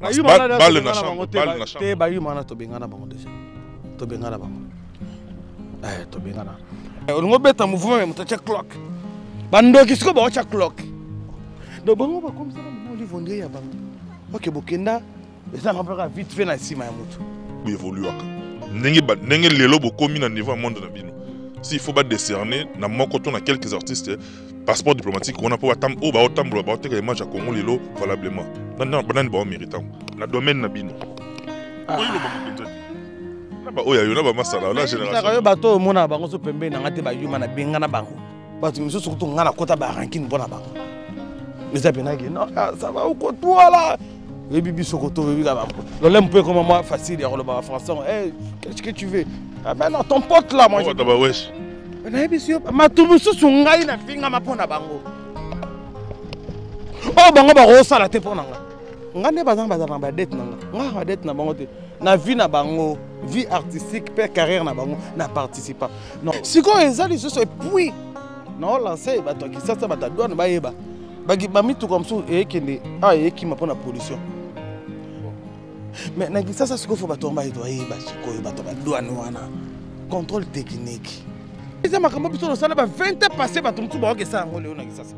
Balle na chambre, balle na chambre. Te, bayuma wana tobengana bango déjà, tobengana bango, eh, tobengana. Olingo obeta mouvement, mais moto atya clock, bandoki sikoyo baotya clock. Donc bango bakomisaka mama Olive ondire ya bango. Ok, bokenda eza na mpaka vite fait na nsima ya moto. Boevoluaka ndenge ndenge lelo bokomi na niveau ya monde na bino. S'il faut badécerner na moko to na quelques artistes passeport diplomatique wana mpo oyo baotambola, baoteka image ya Congo lelo valablement, banani baomérite yango na domaine na bino? Oyo loba mpenza te na baoyo ayo na bamasala la génération. Yo, bato oyo omonaka bango so pembeni na nga te, bayuma na benga na bango. Bato misusu kutu nga nakota barankine mpo na bango. Eza mpenaki non, ça va okotwala oyebi biso koto oyebi kaka lolemo mpo ekoma mwa facile ya koloba français. Hey, qu'est-ce que tu veux? Ah, mais non, ton pote là, moi. Bato bawesh. Nayebisi yo, mato mosusu ngai nafingama mpo na bango. Oyo bango bakosala te mpo na nga, nga nde baza bazala na badete na nga, nga badete na bango te na vie na bango, vie artistique mpe carrière na bango na participa. Non, sikoyo eza lisusu. Et puis naolance bato ya Kisasa, bato ya douane bayeba bamituka mosusu eyekende awa, eyekima mpo na pollution. Mais na Kisasa sikoyo, faut bato yango bayeba sikoyo, bato badouane wana, contrôle technique eza makambo biso tosala ba 20 ans passé. Bato mosusu baokesala yango lelo na Kisasa,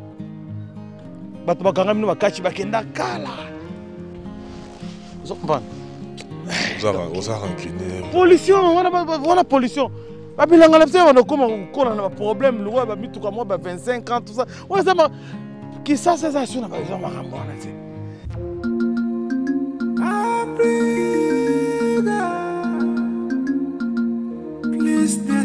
bato bakanga bino bakati, bakenda kala. Ozo comprendre? Oza rancunier. Pollution wana, wana pollution, babilanga na biso ya banda okoma kokola na baproblème lokola bamituka mwa ba 25 ans, tout ça. Wana eza Kisasa, eza so na baza makambo wana te. Africa. Plus de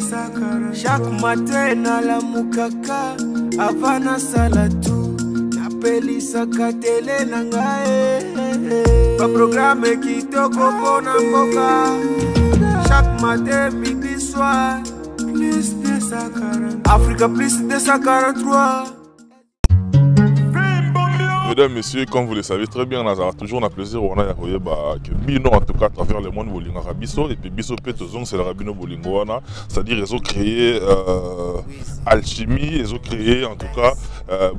chaque matin nalamukaka, avant nasala tu, napelisaka télé na ngai, baprogramme kitoko mpona mboka, chaque matin, midi, soir. Plus 240 Africa plus 243. Mesdames, Messieurs, comme vous le savez très bien, on a toujours un plaisir, on a que bino, en tout cas, à travers le monde, bolingaka biso, et puis biso pe tozongisela bino bolingo wana, c'est-à-dire ils ont créé alchimie, ils ont créé en tout cas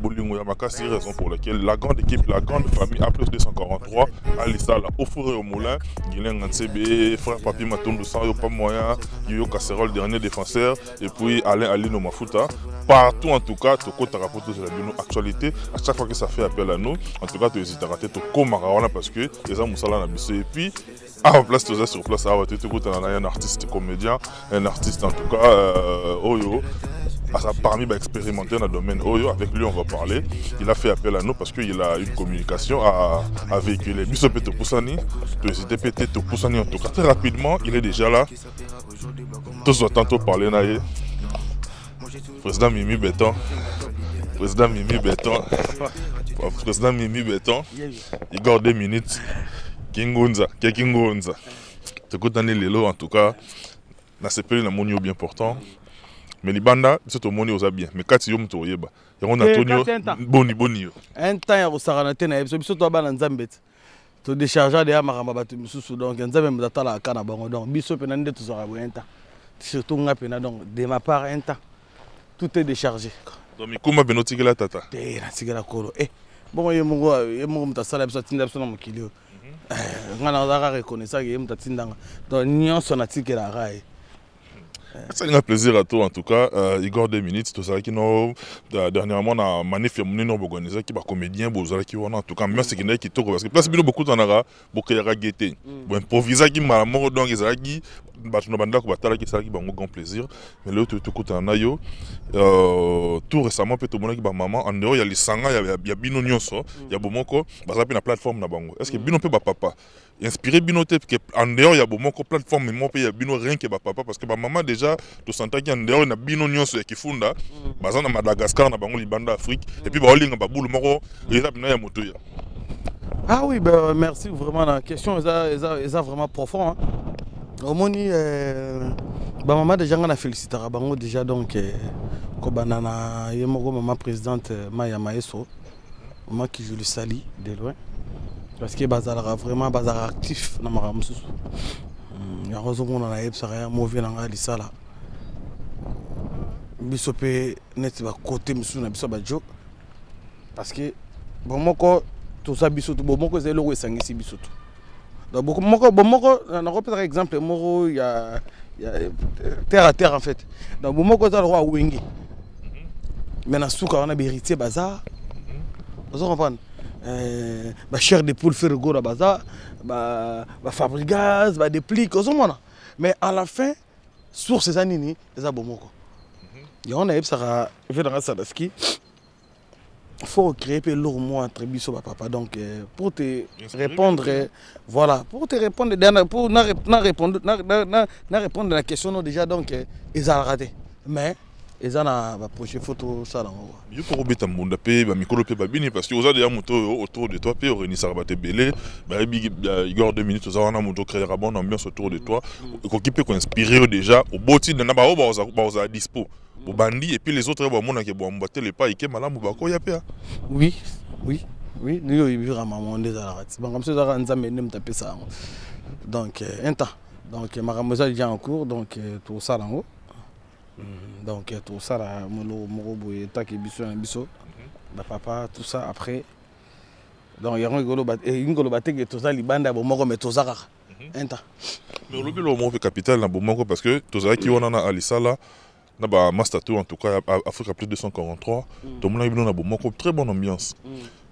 bolingo ya makasi, raison pour laquelle la grande équipe, la grande famille A plus 243, à l'Issala, au four et au moulin, Guilain Ngansebe, frère Papi Matondo, sans pas moyen, Yo Casserole, dernier défenseur, et puis Alain Alino Mafuta, partout en tout cas, tokota rapport la bino actualité, à chaque fois que ça fait appel à nous, en tout cas, tu hésites à rater, tokomaka wana parce que eza mosala na biso. Et puis, en place, toza sur place awa te, tokutana na un artiste comédien, un artiste en tout cas oyo aza parmi baexpérimenté dans le domaine oyo. Avec lui on va parler. Il a fait appel à nous parce qu'il a une communication à véhiculer. Biso mpe topusani, tohésite mpe te, topusani en tout cas très rapidement, il est déjà là. Tozwa tantôt parler na ye, président Mimi Béton, président Mimi Béton, président Mimi Béton, Igor 2 minutes, Kingunza ke Kingunza. Tokutani lelo, en tout cas nasepeli, namoni yo bien pourtant, mais libanda biso tomoni oza bien, mais kati yo moto oyeba yango. Natoni yo boni boni yo? Un temps ya kosakana te na ye. Biso biso to bana Nzambe te, todécharge deya makambo ya bato misusu. Donc Nzambe moto atalaka na bango. Donc biso mpena nde tozwaka boye un temps, surtout nga mpena. Donc de ma part, un temps, tout est déchargé. Donc mikumba bino otikela tata? Te, natikela Kolo. Eh, bongo ye moko, ye moko moto asala biso, atinda biso na mokili oyo. Nga nazalaka reconnaissant ye moto atindanga, donc nyonso natikelaka ye. Esalinga plaisir à toi en tout cas, Igor 2 minutes. Tozalaki no dernièrement na manif ya monene oyo boorganisaki, bacomédien bozalaki wana. En tout cas ambiance ekendaki kitoko parce que place bino bokutanaka, bokeyaka gete, boimprovisaki mbala moko. Donc ezalaki bato na bandako batalaki, esalaki bango grand plaisir. Mais lelo tokutana na yo, tout récemment mpe tomonaki bamama en dehors ya lisanga ya bino nyonso ya bomoko, baza mpe na plateforme na bango. Est ce que bino mpe bapapa inspiré bino te ke en dehors ya bomoko, plateforme moko mpe ya bino, rien que bapapa? Parce que bamama déjà tosantaki en dehors na bino nyonso ya kifunda, baza na Madagascar na bango libanda Afrique, et puis baolinga babulu moko eza mpena ya moto ya Ah oui, ben, merci vraiment. La question est vraiment profond. Hein. Omoni, bamama déjà nga na félicitaka bango déjà. Donc kobanda na ye moko mama présidente Maya Maeso, mama qui je le salue de loin parce que bazalaka vraiment, bazalaka actif na makambo mosusu. Yango ozomona nayebisaka ya movi na ngai lisala biso mpe neti bakote mosusu na biso bajo, parce que bomoko toza biso tu, bomoko eza eloko esangisi biso tu. Donc moko bomoko, nakopesaka exemple moko ya terre à terre en fait. Donc bomoko eza lokwa Wenge, mais na suka wana bahéritier baza, ozo comprendre, bachair de poule Ferre Gola baza, baFabregas, baDeplick, ozomona. Mais à la fin, source eza nini? Eza bomoko. Yango nayebisaka ve nanga Sadaski, faut créer mpe eloko moko entre biso bapapa. Donc pour te répondre, voilà, pour te répondre, pour na répondre na répondre na question no déjà. Donc ezalaka te, mais eza na baprojet, faut tosala yango. Yo mpo kobeta mbunda mpe bamikolo mpe babini, parce que oza deya moto oyo autour de toi mpe orenisaka bato ebele, bayebi Igor 2 minutes, oza wana moto ocréera bonne ambiance autour de toi. Ekoki mpe koinspire yo déjà, oboti na baoyo bazala dispo, bobandi, et puis les autres bamonaki bwamba te lepa eke malamu, bakoya mpe. Oui, niyo oyebi mama nde ezalaka ti bango mosusu, ezalaka Nzambe nde moto apesa yango. Donc un temps, donc makambo eza déjà en cours. Donc tosala yango. Donc tosala moloko moko boye etaki biso na biso bapapa, tout ça. Après, donc yango elingi koloba te ke toza libanda ya bomoko, mais toza kaka un temps. Mais olobi eloko moko mpe capital na bomoko, parce que tozalaki wana na alisala na bamaster tour, en tout cas Afrique plus 243, tomonaki bino na bomoko, très bonne ambiance.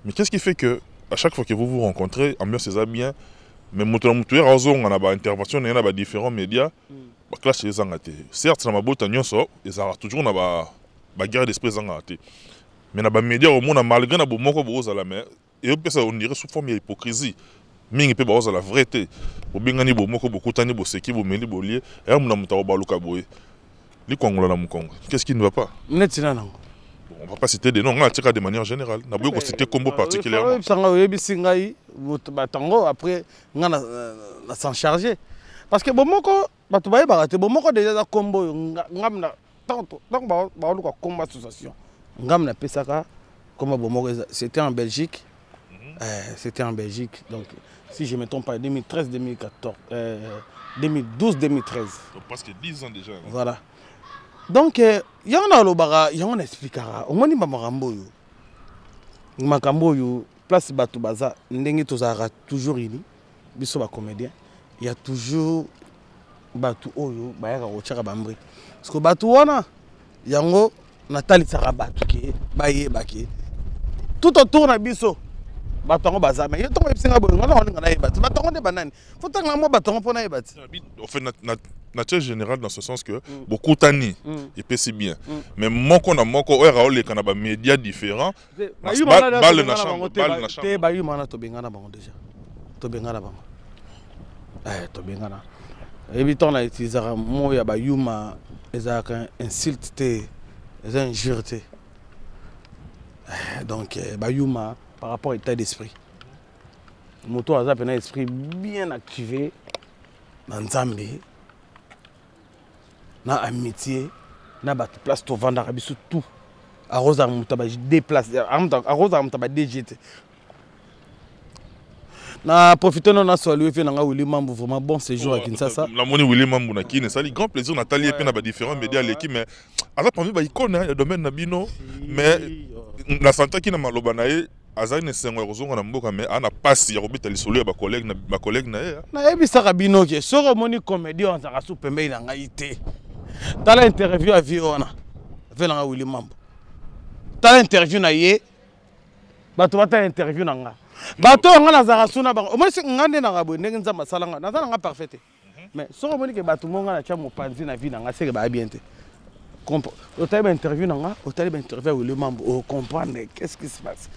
Mais qu'est-ce qui fait que à chaque fois que vous vous rencontrez, ambiance eza bien, mais moto na moto yaka ozonga na baintervention na ye na badifférents médias, baclash ezanga te? Certes, na mabota nyonso ezalaka toujours na baguerre d'esprit, ezangaka te, mais na bamédia omona, malgré na bomoko bozala, mais eyopesa on dirait sous forme ya hypocrisie mingi mpe baozala vrai te. Bobengani bomoko, bokutani, boseki, bomeli, bolie, eya muna moto akobaluka boye likwangola na mokongo. Qu'est-ce qui ne va pas? Neti na nango. Bon, on va pas citer des noms, nga tika de manière générale, naboyi kociter kombo particulièrement. Oyebisanga, oyebisi ngai bato yango, après nga na s'en charger, parce que bomoko, bato bayebaka te bomoko déjà eza kombo oyo ngam na ntango baoluka kombo association, ngam napesaka kombo bomoko. C'était en Belgique, c'était en Belgique, donc si je me trompe pas, 2013, 2014, 2012, 2013. Donc presque 10 ans déjà, hein. Voilà. Donc yango nalobaka, yango na expliquaka, omoni bamakambo oyo, makambo oyo place bato baza ndenge tozalaka toujours ini biso bacomédien, ya toujours bato oyo bayaka kotiaka bambri, parce que bato wana, yango natalisaka bato ke bayeba ke tout autour na biso bato yango baza. Mais yo ntongo oyebisinga boye, nga naolinga nayeba te bato yango nde banani, faut tanga mwa bato yango mpo nayeba te. En fait, nature générale dans ce sens que bokutani, epesi bien, mais moko na moko oyo aoleka na bamédia différent, balle na chambre, balle na chambre. Te, bayuma wana tobengana bango déjà, tobengana bango. Tobengana, oyebi, ntango na utilisaka mot ya bayuma, ezalaka insulte te, eza injure te. Donc bayuma par rapport à état d'esprit, moto aza mpena esprit bien activé na Nzambe, na amitié na bato, place tovandaka biso tout, akozala moto badéplace, akozala moto badg te. Na profite no na saluer mpe nanga Willy Mambu, vraiment bon séjour à Kinshasa. Namoni Willy Mambu na Kini, esali grand plaisir. Natali ye mpe na badifférents médias aleki, mais aza parmi baicône ya domaine na bino, mais nasantaki na maloba na ye azali na esengo ya kozonga na mboka, mais aza na pasi ya kobeta lisolo ya bacollègue na ye. Nayebisaka bino ke soki omoni comédie oyo azalaka su pembeni na ngai te, tala interview ya vie wana, ve nanga Willy Mambo, tala interview na ye, bato batala interview na nga, bato oyo nga nazalaka su na bango. Omoni nga nde nanga boye, ndenge Nzambe asala nga, naza nanga parfait te, mais soki omoni ke bato mo nga natya mopanzi na vie na nga, seke baya bien te. Otali bainterview na nga, otali bainterview ya Willy Mambo, ocomprendre qu'est-ce qui se passe.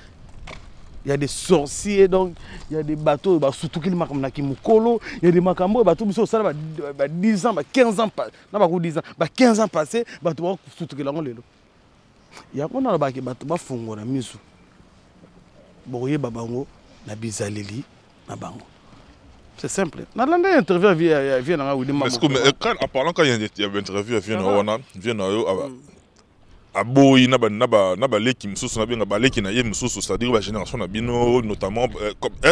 Il y a des sorciers, donc il y a des bateaux oyo basutukili makambo na kimokolo, il y a des makambo oyo bato biso osala ba 10 ans, ba 15 ans, na bako 10 ans, ba 15 ans passé, bato bakosutukela yango lelo. Yango nalobaki, bato bafongola miso, bokoyeba bango na bizaleli na bango. C'est simple. Nalanda interview ya vie nanga Willy Mambo. En parlant, quand il y a interview ya vie na wana, vie na yo aboyi na baleki mosusu, nabenga baleki na ye mosusu, c'est-à-dire bagénération na bino notamment,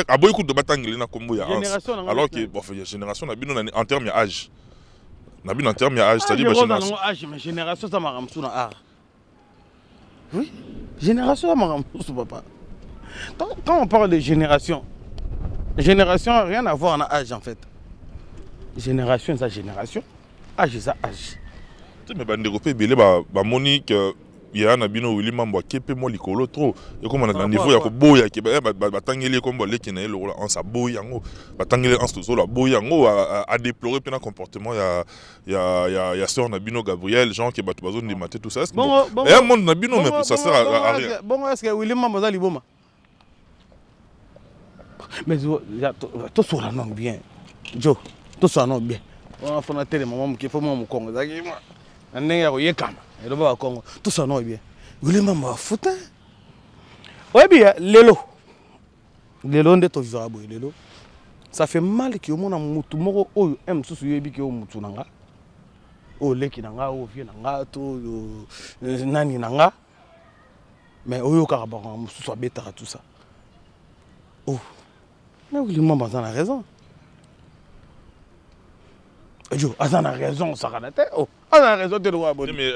aboyi kutu batangeli na nkombo ya Hans, alors que bon, génération na bino en terme ya âge na bino, en terme ya âge, c'est-à-dire bagénération âge, mais génération eza makambo mosusu na art. Oui, génération eza makambo mosusu, papa. Quand on parle de génération, Génération, rien à voir na âge en fait. Génération eza génération, âge eza âge. Te, mais bandeko mpe ebele bamoni ke yaya na bino Willy Mambo ake mpe mwa likolo trop, ekoma na niveau ya koboya ke batangeli ye kombo aleki na ye lokola Anse, aboyi yango. Batangeli Anse Luzolo, aboyi yango. Adéploré mpe na comportement ya sœur na bino Gabriel, genre ke bato bazondima te, tout ça. Eya monde na bino, mais ça sert à rien. Bongo est ce que Willy Mambo aza liboma? Mais tosola nano bien, jo, tosola nano bien wana. Fona telema mwa moke, fo mwa mokongo ezalaki na ndenge ya koyekama, eloba bakongo. Tosola nano bien. Willy Mambo afuta, oyebi ya lelo, lelo nde tovivaka boye. Lelo ça fait mal ke omona mutu moko oyo e mosusu yoyebi ke oyo mutu na nga, oyo leki na nga, oyo vieux na nga, to oyo nani na nga, mais oyo kaka bango mosusu abetaka, tout ça. Oh, mais Willy Mambo aza na raison, jo, aza na raison, osakana te. Oh, aza na raison te lokola boni. Mais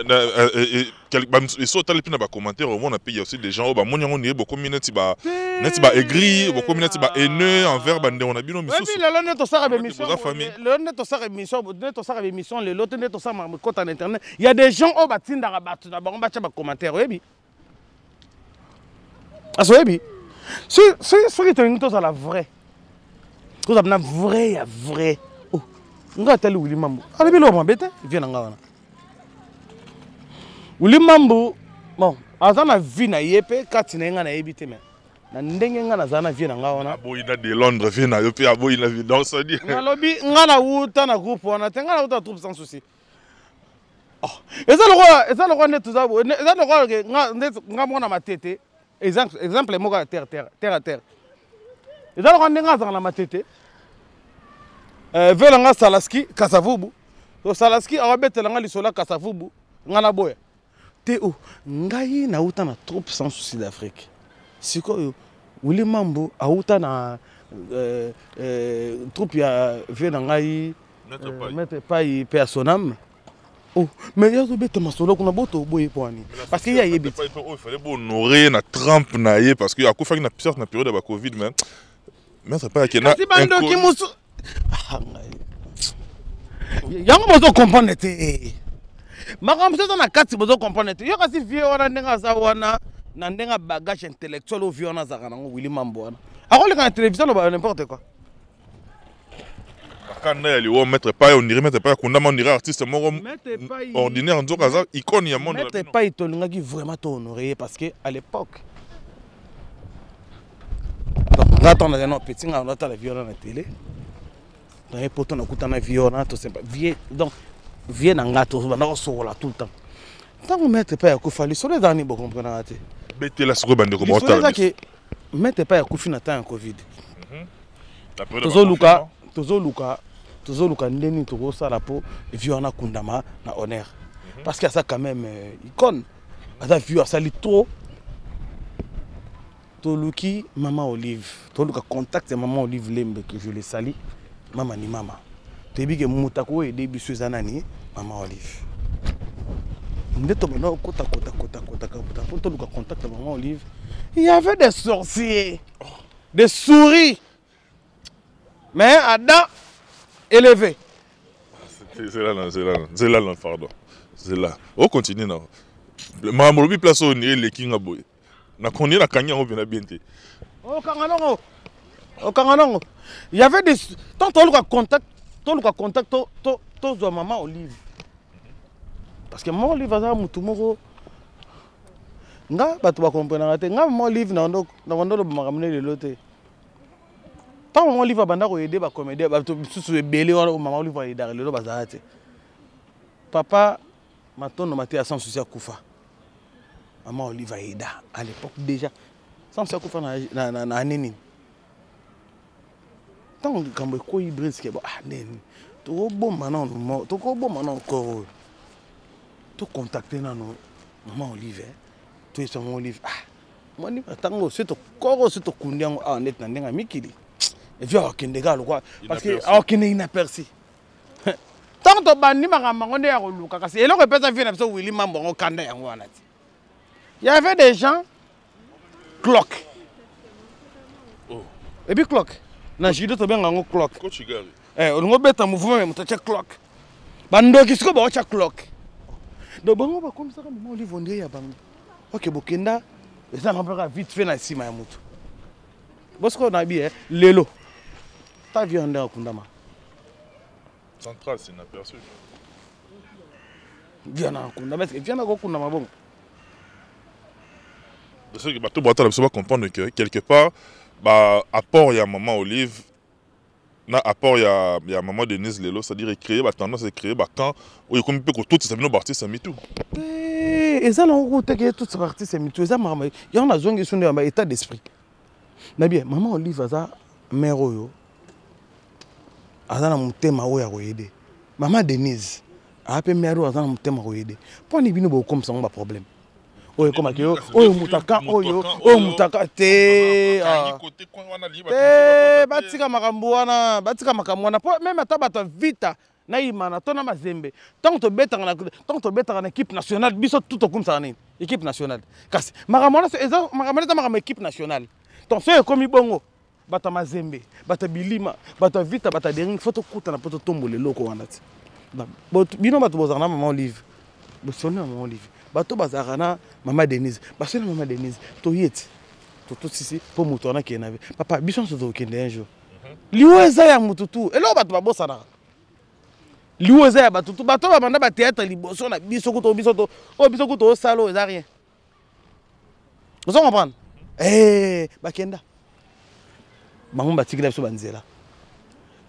eso otali mpe na bacommentaire, omona mpe ya aussi des gens oyo bamoni yango ndenge bokomi neti ba aigri, bokomi neti ba haineux envers bandeko na bino misusu. Lelo nde tosala bémission, lelo nde tosala émission, nde tosala émission lelo te, nde tosala kota na internet. Il y a des gens oyo batindaka bato na bango batya bacommentaire, oyebi aso, oyebi soki tolingi tozala vrai, tozala na vrai ya vrai. Oh, nga atali Willy Mambo, alobi eloko mabe te. Vieux na nga wana Willy Mambo, bon, aza na vie na ye mpe kati na ye, nga nayebi te, mais na ndenge nga nazala na vieux na nga wana. Aboyi na de Londres, vieux na yo mpe aboyi na vie, donc ça dit Nalobi nga nawuta na groupe wana te, nga nawuta na troupe Sans Souci. Oh, eza lokola nde toza, eza lokola nga mwana Matete. Exemple moko ya terre, terre, terre à terre. Eza lokola ndenge azalaka na Matete, vela nga Salaski Kasavubu. So Salaski awabetela nga lisolo ya Kasavubu, nga naboya te. O ngai nauta na troupe Sans Souci d'Afrique. Sikoyo Willy Mambo auta na troupe ya vieux na ngai Maître Pai, mpe ya sonam. Oh, mais ye azobeta masolo kuna, boto boye po wani, parce que ye ayebi. Oyo fallait bohonorer na trempe na ye, parce que akufaki na certes na période ya bacovid, mais Maître Pai akenda. Kasi bandoki mosu yango bozocomprendre te makambo mosusu eza na kati, bozocomprendre te. Yo kasi vieux wana, ndenge aza wana, na ndenge ya bagage intellectuel oyo vieux wana azalaka nango, Willy Mambo wana akoleka na télévision loba n'importe quoi? Bakanda ya liwa Maître Pai, on dirait Maître Pai akundama, on dirait artiste moko ordinaire, nzoka aza icône ya monde. Maître Pai, tolingaki vraiment tohonorer ye, parce que à l'époque, donc nga ntango nazali na petit, nga natala vieux wana na télé, naye poto, nakutana vieux wana, tosemba vieux, donc vieux na nga tobanda kosokola tout le temps. Ntango Maître Pai akufa, lisolo ezala nini? Bokomprenaka te. Betela sikoyo bandeko. Lisolo eza ke Maître Pai akufi na temps ya Covid. Tozoluka ndenge nini tokosala mpo vieux wana akundama na honneur, parce que aza quand même icône, aza vieux asali trop. Toluki Mama Olive, toluka contact ya Mama Olive Lembe, que je le sali, mama ni mama. Toyebi ke moto akoyede biso eza nani? Mama Olive. Nde tobanda kokota kota kota kota kota mpo toluka contact ya Mama Olive. Il y avait des sorciers, des souris, mais Adam élevé. Zela, zela, zela, pardon, zela, ocontinue na makambo olobi. Place oyo eleki nga boye, nakondi, nakangi yango mpena bien te. Okanga nongo, okanga nongo. Il y avait des tant toluka contact, toluka contact, tozwa Mama Olive, parce que Mama Olive aza motu moko nga bato bakomprenaka te. Nga Mama Olive na bando oloba makambo ne lelo te. Ntango Mama Olive abanda koaider bacomédien, bato misusu ebele wana Mama Olive aaidaka lelo bazala te. Papa Matondo Mate ya Sans Souci akufa, Mama Olive aaida à l'époque déjà. Sans Souci akufa na année nini? Ntango likambo ekoyi briske bo, ah, ndeni tokoboma nano, tokoboma nano corps oyo, tocontacte nano Mama Olive, toyebisa Mama Olive: ah, moni ntango so tokoro so tokundi yango awa neti na ndenge ya mikili, et puis akokende kaka lokwa, parce que akokende inaperçu. Ntango tobandi makambo yango nde ya koluka, kasi eloko epesa vieux na biso Willy Mambo yango kanda yango wana ti y avait des gens cloque. Oh. Et puis cloque. Na judo tobenga yango clock. Eh, olingi obeta mouvement me moto atya clock. Bandoki sikoyo baotya clock. Donc bango bakomisaka mama Olive ondire ya bango. Ok, bokenda eza na mpaka vite fait na nsima ya moto. Bosikoyo na bi eh, lelo ta vie ndenge akundama. Central, c'est inaperçu. Viana akundama, est-ce que Viana akokundama bongo? De ce que bato batala biso ba comprendre que quelque part ba apport ya maman Olive na apport ya maman Denise lelo, c'est-à-dire créer ba tendance et créer ba camp oyo ekomi mpe kotutisa bino ba artiste ya mitu. Te, eza na ngo te ke tutisa ba artiste ya mitu, eza makambo yango nazongi so nde ya ba état d'esprit. Na bien maman Olive aza mère oyo aza na motema oyo ya koyede. Maman Denise aza mpe mère oyo aza na motema ya koyede. Mpo nini bino bokomisa yango ba problème? Oyo ekomaki yo, oyo mutaka oyo, oyo mutaka te. Te, batika makambo wana, batika makambo wana. Po même ata bato ya vita na imana to na mazembe, ntango tobetaka na, ntango tobetaka na équipe nationale, biso tout tokumisaka nini? Équipe nationale. Kasi makambo wana eza makambo wana eza makambo équipe nationale. Donc soki ekomi bongo, bato ya mazembe, bato ya bilima, bato ya vita, bato ya dering, faut tokutana mpo totombola eloko wana ti. Bino bato bozalaka na mama Olive, bosoni na mama Olive, bato bazalaka na mama Denise, basoni na mama Denise, toye ti totosisi mpo moto wana akende na be. Papa, biso nyonso tokokende un jour. Liwa eza ya motu tu, eloko bato babosanaka. Liwa eza ya bato tu, bato babanda ba théâtre liboso na biso kutu, biso to, oyo biso kutu osala oyo eza rien. Ozo comprendre? Eh, bakenda. Bango batikela biso banzela.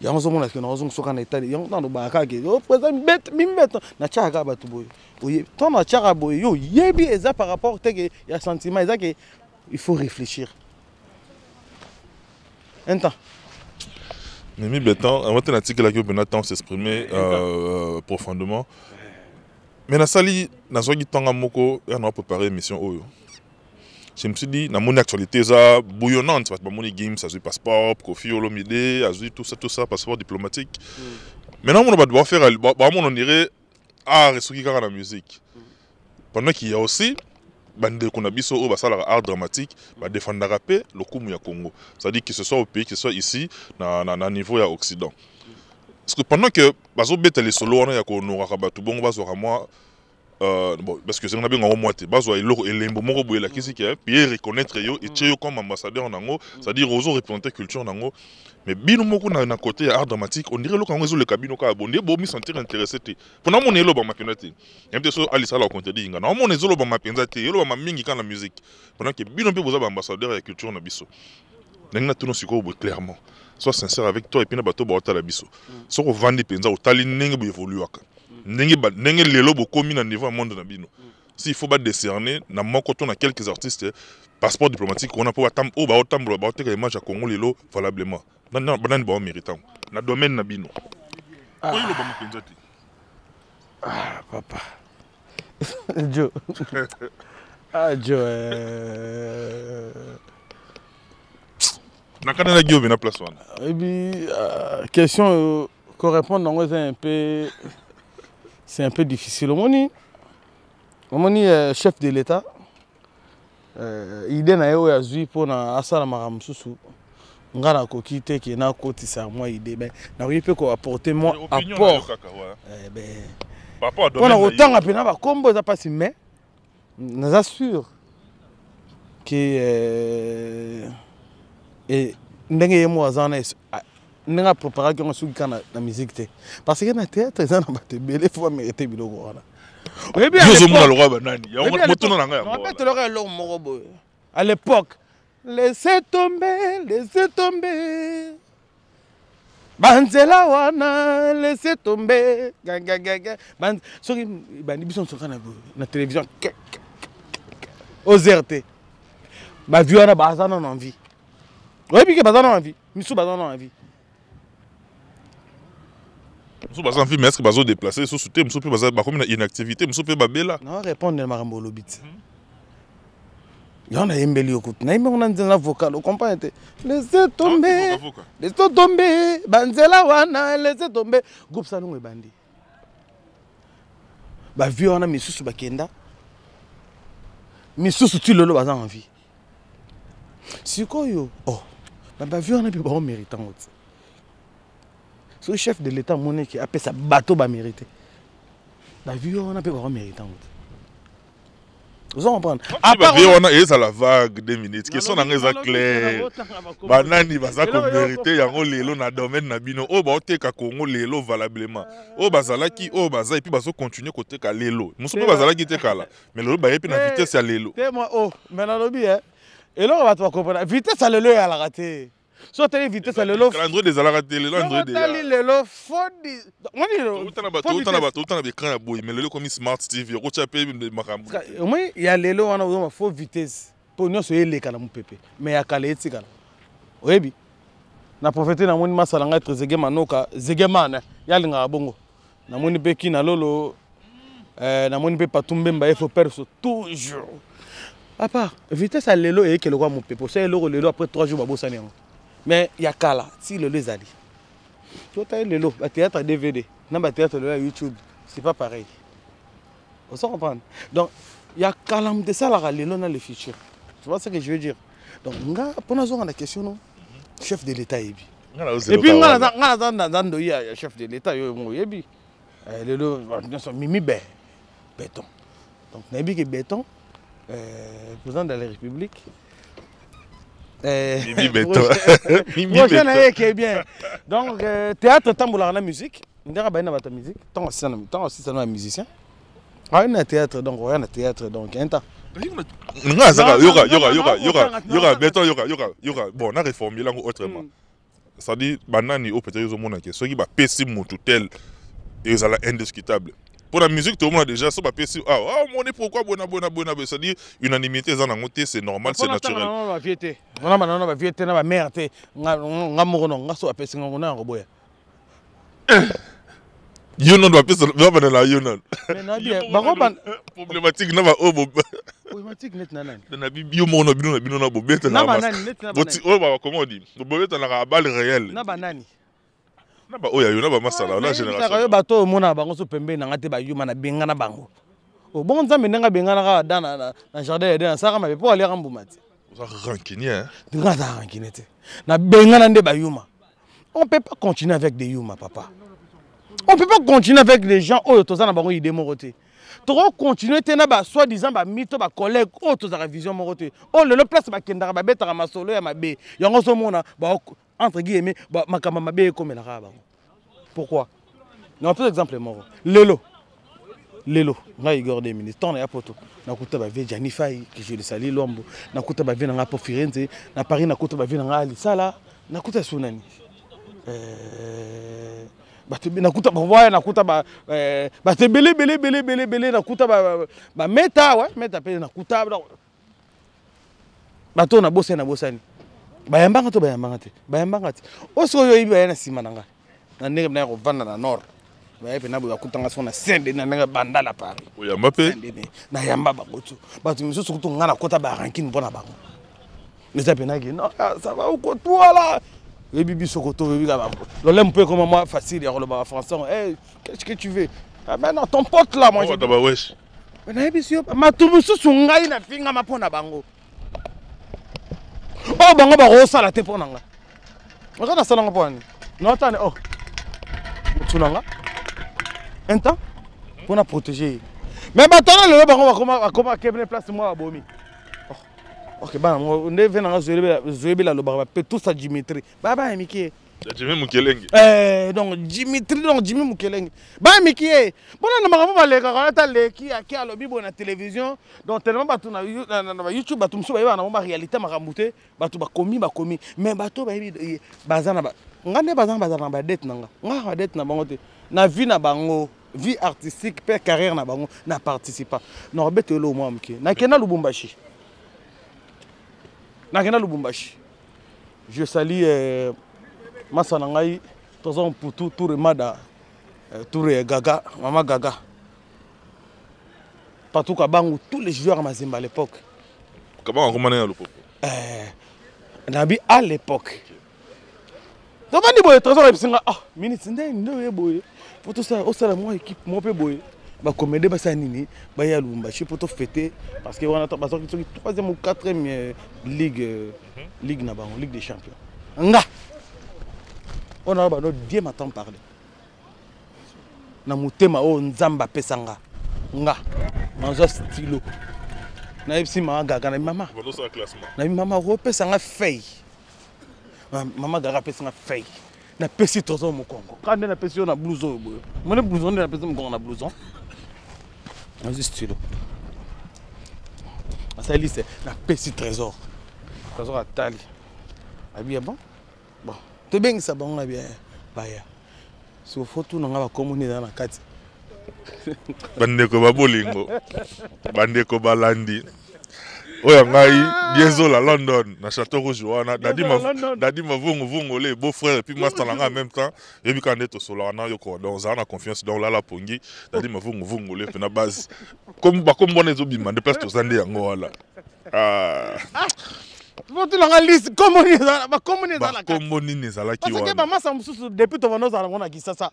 Yango ozomona ke nazongi soka na etali. Yango ntango nalobaka kaka ke, oh, président, mibete, mibete. Natiaka kaka bato boye. Oye, ntango natiaka boye, yo oyebi eza par rapport te ke ya sentiment, eza ke il faut réfléchir. Un temps. Mimi Betan, avant de natikelaki yo mpena temps s'exprimer profondément. Mais nasali, nazwaki ntango moko ya na préparer émission oyo. Je me suis dit, na mon actualité ça bouillonnante, parce que mon Gims azui passeport, Koffi Olomide azui tout ça, tout ça, passeport diplomatique. Maintenant on va devoir faire, bah, bah, on dirait art et ce qui est la musique. Pendant qu'il y a aussi bandeko na biso oyo basalaka art dramatique, badefendaka mpe lokumu ya Congo, c'est-à-dire que ce soit au pays, que ce soit ici na niveau ya Occident. Parce que pendant que bazobeta lisolo wana ya kohonoraka bato bongo bazwaka mwa, bon, parce que c'est na benga mwa te, bazwa eloko elembo moko boye elakisi ke pays reconnaître yo etie yo comme ambassadeur nango, c'est-à-dire ozo représenter culture nango. Mais bino moko na côté ya art dramatique, on dirait eloko yango ezoleka bino kaka bo, nde bomi sentir intéressé te. Mpona mona elobama mpenza te. Yango te so alisala contredire nga. Na mona ezolobama mpenza te, elobama mingi kaka na musique. Pendant que bino mpe boza ba ambassadeur ya culture na biso. Ndenge na tuna sikoyo boye clairement. Sois sincère avec toi et puis na bato baotala biso. Soko ovandi mpenza otali ndenge bo évoluaka. Ndenge ba, ndenge lelo bokomi na niveau ya monde na bino. S'il faut ba décerner na moko to na quelques artistes passeport diplomatique on a pour atam o ba otambola ba oteka image ya Congo lelo valablement. Nani nani ba méritant na domaine na bino. Oyo loba mpenza te. Ah papa. Joe. Ah Joe. Na kana na Guillaume na place wana. Et puis question qu'on répond nango c'est un peu, c'est un peu difficile. Omoni, omoni chef de l'État, idée na ye oyo azwi mpona asala makambo mosusu, nga nakoki te ke nakotisa mwa idée, mais nakoki mpe koapporter mwa Mais opinion na yo apport. kaka, ouais. Eh ben, Par rapport à mpona domaine na yo. kotanga mpena bakombo eza mpasi, mais naza sûr ke ndenge ye mo aza wana, ndenge apreparaki yango soki kaka na musique te, parce que na théâtre eza na bato ebele, fo bamérite biloko wana. Oyebi à Yo ozomona l'époque- lokola banani? Yango Oyebi à motuna l'époque- na ngai yango Non, wana. abetelaka eloko moko boye. À l'époque, laissez tomber, laissez tomber. Banzela wana, laissez tomber. Ga, ga, ga, ga. Soki bandi biso nsoka na télévision, ke, ke, ke, ke, ke. Aux RT. Ba vieux wana baza nano en vie. Oyebi ke baza nano en vie. Misu baza nano en vie. Mosusu baza en vie, mais est-ce que bazo déplacer susu te? Mosusu mpe baza bakomi na inactivité, mosusu mpe babela. Na répondre na makambo olobi te. Yango nayembeli yo kutu. Nayembi yango na nzela vocal, ocomprendre te. Laissez tomber. Ah, vocal. Laissez tomber. Banzela wana, laissez tomber. Groupe Salongo ebandi. Ba vieux wana misusu bakenda. Misusu ti lelo baza en vie. Sikoyo, oh, Bavieux wana mpe baomérite yango te. Soki chef de l'État amoniki apesa bato bamérite, bavieux wana mpe baomérite yango te. Oza comprendre? Bavieux wana ezala vague. 2 minutes, question na nga eza claire: banani baza komérite yango lelo na domaine na bino, oyo baoteka Kongo lelo valablement, oyo bazalaki, oyo baza et puis bazocontinue koteka lelo? Mosusu mpe bazalaki te kala, mais lelo baye mpe na vitesse ya lelo. Te, moi, oh, mais nalobi e eloko bato bakomprendre, vitesse ya lelo eyalaka te. So otali vitesse ya lelo, Android ezalaka te, lelo Android. Otali lelo, Touta na baécran ya boye, mais lelo ekomi smart TV, okotya mpe makambo. Omoi ya lelo wana, ozoma faux vitesse mpo nyonso eleka na mopepe, mais ya kala etikala. Oyebi, na profite, namoni masala ngai Trésege Manoka Zegemane, ye alingaka bongo. Namoni mpe Kina Lolo, namoni mpe Patu Mbemba efo perso toujours. Papa, vitesse ya lelo eyeki lokwa mopepe. Osala eloko lelo, après 3 jours babosani yango, mais ya kala ti lelo ezali. Totali lelo bathéâtre ya DVD na bathéâtre lelo ya YouTube, c'est pas pareil. Ozo comprendre? Donc ya kala moto esalaka lelo na le futur, tu vois ce que je veux dire? Donc nga, mpo nazonga na question, no chef de l'État yebi, et puis nga naza ndoi ya chef de l'État. Yo mo oyebi lelo nyonso mimi be béton. Donc nayebi ke béton, président de la République. Mimi béton. Projet na ye eke bien. Donc théâtre etambolaka na musique. Ndenge baye na bato ya musique, ntango asisana na musicien, aye na théâtre. Donc oya na théâtre, donc un temps. Nga azaka, yoka, yoka, yoka, yoka, yoka, béton, yoka, yoka, yoka. Bon, na reformule yango autrement, c'est-à-dire banani oyo peut-être ozomona ke soki bapesi motu tel, ezala indiscutable? Pour la musique, tomona déjà so bapesi, ah ah, omoni pourquoi boye na boye na boye na boye, c'est-à-dire unanimité eza nango te, c'est normal, c'est naturel. Bavieux te, wana banana bavieux te na bamare te. Nga moko no, nga so bapesi ngango na yango boya. Yo nono bapesa, babandela yo nono. Problématique na baoyo. Problématique neti na nani? Na yo moko, na bino, na bino na bobetanaka oyo ba, comment on dit, bobetanaka balle réelle. Na banani? Na baoyo ya yo, na bamasala na génération. Yo, bato oyo omonaka bango so pembeni na nga te, bayuma na benga na bango. Bongo Nzambe ndenge abenganaka Adam na jardin ya Eden, asalaka mabe mpo aliaka mbuma te. Oza rancunier. Nga aza rancunier te, nabengana nde bayuma. On peut pas continuer avec des yuma, papa. On peut pas continuer avec des gens oyo toza na bango idée moko te. Tokocontinue te na ba soi-disant bamito, bacollègue oyo tozalaka vision moko te, oyo lelo place bakendaka babetaka masolo ya mabe. Yango ozomona, entre guillemets, makambo mabe ekomelaka bango. Pourquoi? Na pesa exemple moko. Lelo lelo ngai Igor de ministre, ntango na ya poto, nakuta bavieux Jani Fai, que je le salue, Lwambo, nakuta bavieux na ngai po Firenze na Paris, nakuta bavieux na ngai Alisala, nakuta su nani, bato nakuta bavoya, nakuta bato ebele ebele ebele ebele ebele, nakuta bameta wa meta mpe, nakuta bato oyo nabosani, nabosani bayambanga to bayambanga te, bayambanga te. Oyo sikoyo oyebi, baya na nsima na ngai na ndenge naya kovanda na nord, baye mpena boye, bakutanga so na Saint Denis na ndenge banda na Paris. Oyamba mpe? Nayamba bango tu. Bato misusu kutu ngai nakota barankine mpo na bango. Eza mpenaki non, ça va okotoala, oyebi biso koto, oyebi kaka lolemo mpe ekoma mwa facile ya koloba français. Hey, qu'est-ce que tu veux? Ah, mais non, ton pote là, moi. Bawesh. Nayebi si yo, bato mosusu ngai nafingama mpo na bango, oyo bango bakosala te mpo na ngai. Oza nasalanga mpo ani naotane o motu na nga un temps mpo na protéger ye. Mais bato wana lelo bango bakoma kebene place mwa babomi. Ok, bana nde ve nanga zoyebela, alobaka bape tout ça. Dimitri, baya baya mike. Jimmy Mukelenge. Donc Dimitri, donc Jimmy Mukelenge, baya miki ye mpona na makambo balekaka. Ata leki ake alobi boye na télévision, donc tellement bato na YouTube, bato mosusu bayebaka nango baréalité makambo te. Bato bakomi, bakomi, mais bato bayebi baza na nga nde baza, bazala na badete na nga, nga badete na bango te na vie na bango, vie artistique mpe carrière na bango na participa. Na kobeta eloko mwa moke, nakenda Lubumbashi, nakenda Lubumbashi. Je salue masa na ngai toza Mputu Toure Mada, Toure Gaga, mama Gaga, Patuka Bangu, tous les joueurs ya Mazembe à l'époque. Kabangu akomana ya Lupopo. Nabi à l'époque tovandi boye, Trésor ayebisi nga: ah, minute nde nde oye boye po tosala, osala mwa équipe moko mpe boye, bacomédie basala nini, baya Lubumbashi po tofete, parce que wana bazwaki soki troisième ou quatrième ligue, ligue na bango, Ligue des champions. Nga oyo na bano, Dieu m'entend parler na motema oyo Nzambe apesa nga. Nga nazwa stylo, nayebisi mama Gaga na mama, nayebi mama okopesa nga feuille. Mama Gaga apesi nga feuille, napesi Trésor mokongo kaka nde napesi yo na blouse oyo boye. Mone blouson nde napesi mokongo na blouson. Nazwi stylo, asali liste, napesi Trésor. Trésor atali, abi ya bon bon, tobengisa bango na bien baya. So fo tuna nga bakombo nini eza na kati. Bandeko babolingo, bandeko balandi oyo, ngai Biezola London na Château Rouge wana, Dadi Mavunguvungu, le beau frère et puis master na ngai en même temps. Yebi kaka nde tosolaka na yo ko, donc ozala na confiance. Donc lala pongi, Dadi Mavunguvungu le mpe na base bakombo wana ezobima nde place toza nde yango wana. Ah. Botulanga liste, kombo nini ezala, bakombo nini ezala? Bakombo nini ezalaki? Wana bamasa mosusu depuis tobanda ozala ngo na Kisasa.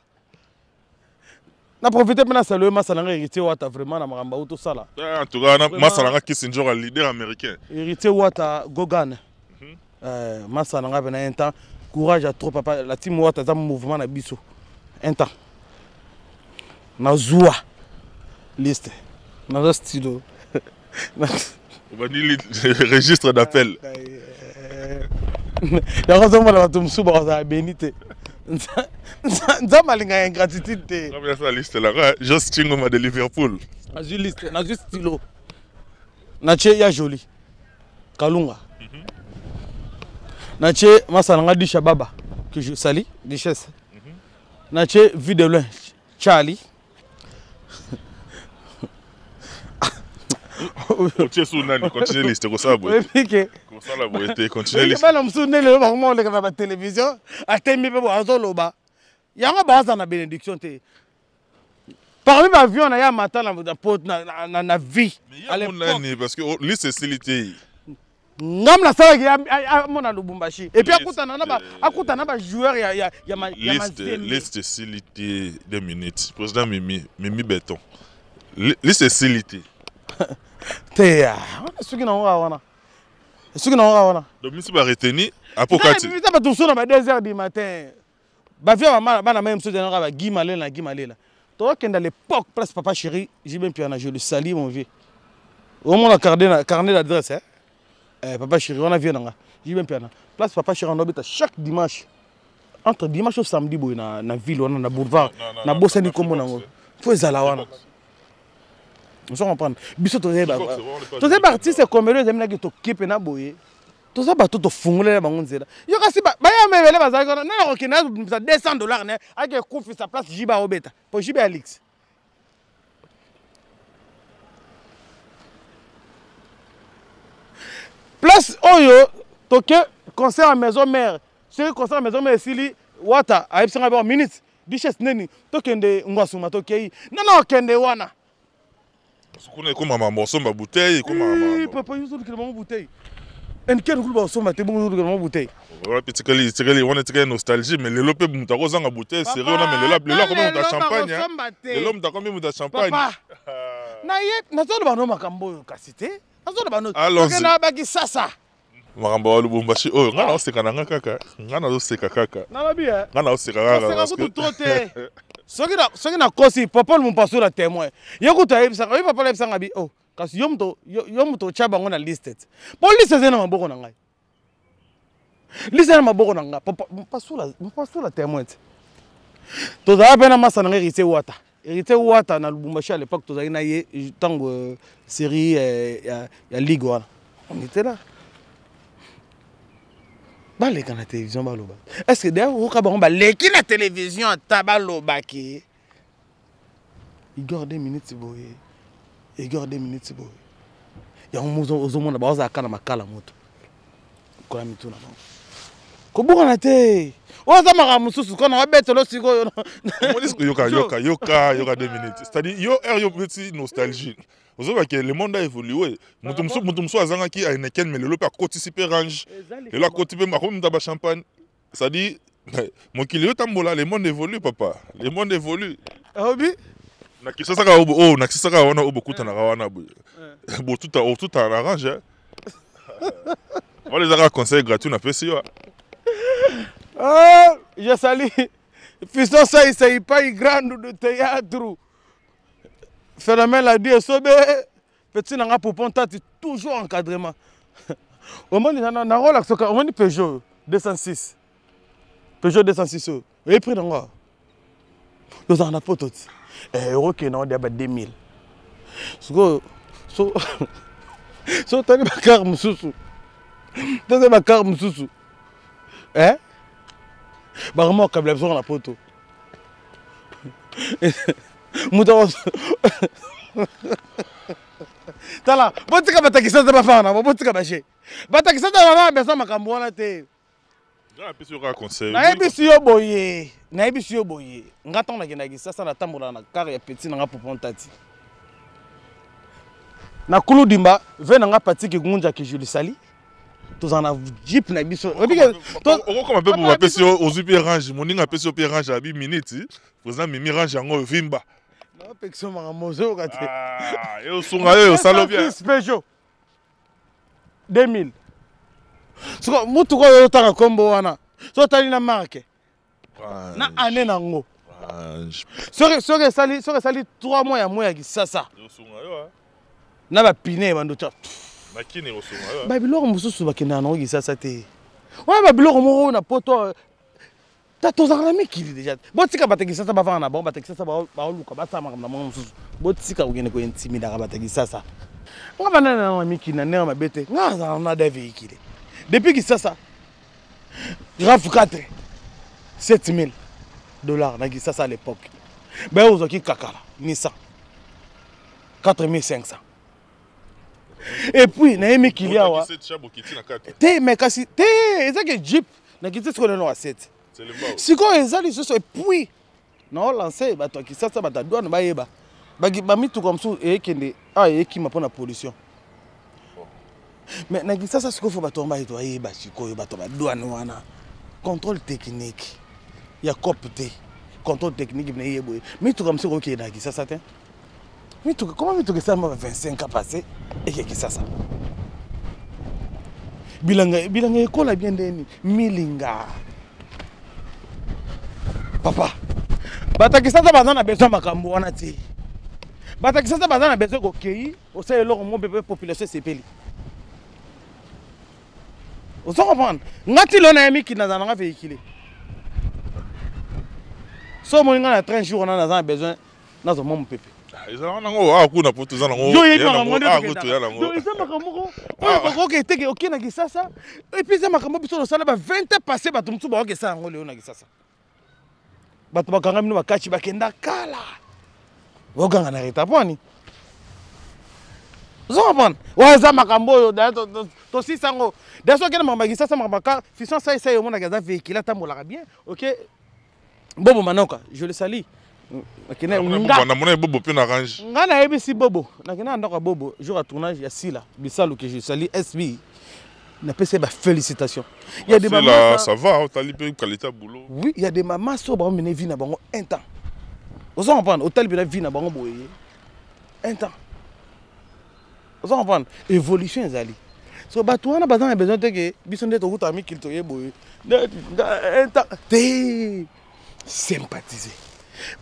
Na profite mpe na salue masa nanga Héritier Wata, vraiment na makambo auti tosala. En tout cas masa nanga Kisi Njoka, leader américain. Héritier Wata Gogan, masa nanga mpe na un temps, courage à trop papa. La team Wata eza mouvement na biso. Un temps nazwa liste, nazwa stylo. Obandi registre d'appel. Yango ozomona bato mosusu bakozala beni te. Nzambe alingaka ingratitude te. Liste la Jos Chingoma de Liverpool. Nazwi liste, nazwi stylo, natie ya Joli Kalunga, natie masa nanga Disha Baba que je sali Duchesse, natie Vue de loin Charlie. Otie su nani? Continue liste, kosala boye oyebike. Kosala boye te, continue liste. Bana mosusu nde lelo bakoma koleka na batelevizio, atemi mpe bo azoloba yango, baza na bénédiction te. Parmi baavion na ye amata na vie. Nani? Parce que liste esili te. Ngam nasalaki amona Lubumbashi et puis akutana na bajoueur ya Mazembe. Liste esili te, 2 minutes. Président Mimi, Mimi Béton, liste esili te. Te, wana soki nango kaka wana, soki nango kaka wana. Donc misi bareteni apokati. Eza bato mosusu na ba 2 heures du matin, bavia bana mai mosusu ezalaka bagi malela na gi malela. Tokokende à l'époque place Papa Chéri JB Mpiana, je le salue, mon vieux. Omona carnet d'adresse, hein? Eh, Papa Chéri wana, vieux nanga JB Mpiana, place Papa Chéri andobeta chaque dimanche, entre dimanche au samedi boye na ville wana, na boulevard, nabosani nkombo nango, fo ezala wana. Ozo comprendre? Biso toyeba, toza baartiste comédien, ezaminaki tokepe na boye, toza bato tofungolela bango nzela. Yo kasi bayamba ebele bazalaki wana, nana kokende azobimisa 200 $ ne ake ekufisa place JB aobeta po JB Alix. Place oyo toke concert ya Maison Mère, soki concert ya Maison Mère esili, Wata ayebisanga ba minute, Duchesse neni, tokende Ngwasuma. Tokei, nana okende wana. Kuna ekomama mosomba bouteille, ekomama. Papa, yo ozolukela bango bouteille, nkene kulu basomba te, bongo ozolukela bango bouteille. Wana mpe etikali, etikali wana, etikali nostalgie. Mais lelo mpe moto akozanga bouteille sérieux wana. Mais lelo, lelo akomi moto ya champagne, lelo moto akomi moto ya champagne. Na ye nazoloba no makambo oyo kasi te, nazoloba no na bakisasa. Makambo ya Lubumbashi oyo, ngai naoseka na nga kaka, ngai nazoseka kaka. Nalobi. Ngai naoseka kaka. Kutu trop te. Soki nakosi, papa Mompasu na témoin, ye kutu ayebisaka oye, papa ayebisanga bi oh, kasi yo moto otya bango na liste te, mpo liste ezali na maboko na ngai, liste na maboko na ngai. Mompasula témoin te. Tozala mpe na masa na ngai Héritier Wata, Héritier Wata na Lubumbashi à l'époque, tozalaki na ye ntango série ya ligue wana, on était là. Baleka na télévision baloba, est ce que d'ailleurs oyoka bango baleki na télévision ata balobaki Igor 2 minutes boye, Igor 2 minutes boye? Yango ozomona bazalaka na makala, moto kola mitu na bango kobukana te. Oyo aza makambo mosusu kona wabetelo sikoyo. Yoka, yoka, yoka, yoka 2 minutes. C'est-à-dire yo ere yo petit nostalgie, ozobake le monde a évolué. Moto mosusu azangaki Heineken, mais lelo mpe akotisi mpe range, lelo akoti mpe akomi moto ya bachampagne. C'est-à-dire mokili otambola, le monde évolue, papa, le monde évolue. Obi. Na Kinshasa kaka oyo, na Kinshasa kaka wana oyo bokutanaka wana boye, botuta otuta na range wana, eza kaka conseil gratuit napesi yo. Ah, je salue Fiston Sai Sai Pai grande de théâtre. Phénomène a dit Sobe petit nanga poupon tati toujours encadrement. Omoni na na rola soka omoni Peugeot 206. Peugeot 206 oyo. Oyebi prix nango? Tozala na poto ti. Eh okokende nango deya ba 2000. Sikoyo so so otali bakar mosusu tozali bakar mosusu eh bakoma kokabela biso na poto moto tala botika batakisa te bafana na botika baje batakisa te bafana besa makambo wana te. Nayebisi yo boye, nayebisi yo boye, nga ntango nakendaka Kisasa natambolaka na kare ya petit na nga Poupon Tati na Kuludimba ve na nga Patiki Ngunja Kijulisali, tozala na jeep na biso. Okokoma mpe bo bapesi yo, ozwi mpe range, moninga apesi yo mpe range ya bi minute président mimi range yango vimba. Napekisa makambo ozoyoka te. Osunga yo osalo bien. Peugeot 2000 siko mutuka oyo otanga nkombo wana so otali na marke na année nango, soki esali 3 mois ya mois ya Kisasa na bapine bando tya babiloko mosusu bakendaka nango Kisasa te. Wana babiloko moko na poto ta tozalaka na mikili deja. Botika bato ya Kisasa bavanda na bango. Bato ya Kisasa baoluka basala makambo na bango mosusu. Botika kokende kointimidaka bato ya Kisasa. Nga banda na mikili na ndenge mabe te. Nga azala na da véhicule depuis Kisasa, RAV4 7000 $ na Kisasa. À l'époque baye ozwaki kakala Nissan 4500. Et puis naye mikili awa te, mais kasi te, ezaki jeep nakiti sikoyo nano wa 7 sikoyo eza lisusu. Et puis naolance bato ya Kisasa, bato ya douane bayeba bamituka mosusu eyekende awa eyekima mpona pollution. Mais na Kisasa sikoyo fo bato wana bayeba sikoyo, bato badouane wana, contrôle technique ya cope te, contrôle technique na ye boye. Mituka mosusu ekokende na Kisasa te. Mituka comment mituka esalama ba 25 ans passé eke Kisasa? Bilanga bilanga ekola bien ndeni milinga papa. Bato ya Kisasa baza na besoin makambo wana te. Bato ya Kisasa baza na besoin kokei osala eloko mo mpe population esepeli. Ozo comprendre nga ti lelo naye mikili nazala nanga véhicule. So omoni nga na train jour wana, naza na besoin nazwa mwa mopepe. Ezalaka nango awa kuna po toza nango. Yo oyebi makambo nde eza makambo moko oyo bakoki eteke oke na Kisasa. Et puis eza makambo biso tosala ba 20 ans passé, bato mosusu bakoki esala yango lelo na Kisasa. Bato bakanga bino bakachi bakenda kala, boganga na retard mpo ani? Ozo comprendre? Oyo eza makambo oyo tosisa yango. Da soki okende makambo ya Kisasa, makambo ya fiston sai sai, omonaka eza véhicule atambolaka bien. Ok, Bobo Manoka, je le salue. Namona Bobo mpe na range. Nga nayebisi Bobo, nakende na ndako ya Bobo jour ya tournage ya Sila Bisalu ke je salue SB, napesi ye bafélicitation. Il y a des mamans, ça va, otali mpe qualité ya boulot. Oui, il y a des mamans so baomene vie na bango un temps. Ozo comprendre? Otali mpena vie na bango boye un temps. Ozo comprendre? Évolution ezali. So bato wana baza na besoin te ke biso nde tokutaka mikili toye boye un temps te. Sympathiser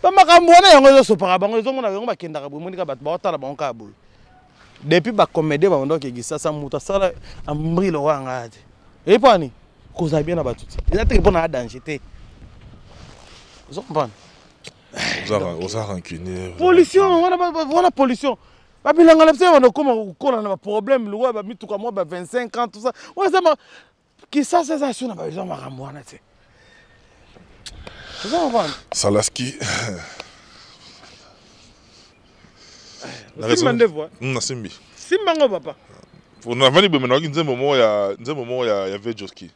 bamakambo wana yango ezosopaka bango, ezomona yango bakendaka boye. Monika bato baotala bango kaka boye depuis bacomédie babandaki Kisasa. Moto asala ambri lokwa yanga te eyepani kozala bien na bato te. Eza teke mpo na danger te. Ozo comprendre? Oza rancunier. Pollution wana, wana pollution babilanga na biso banda okoma kokola na baproblème lokola bamituka mwa ba 25 ans, tout ça. Wana eza Kisasa, eza so na babesoin makambo wana te. Oza comprendre? Salaski. Simba ndevu. Nasimbi. Simba ngo papa. Navandi boye, nawaki nzembo moko ya Vejoski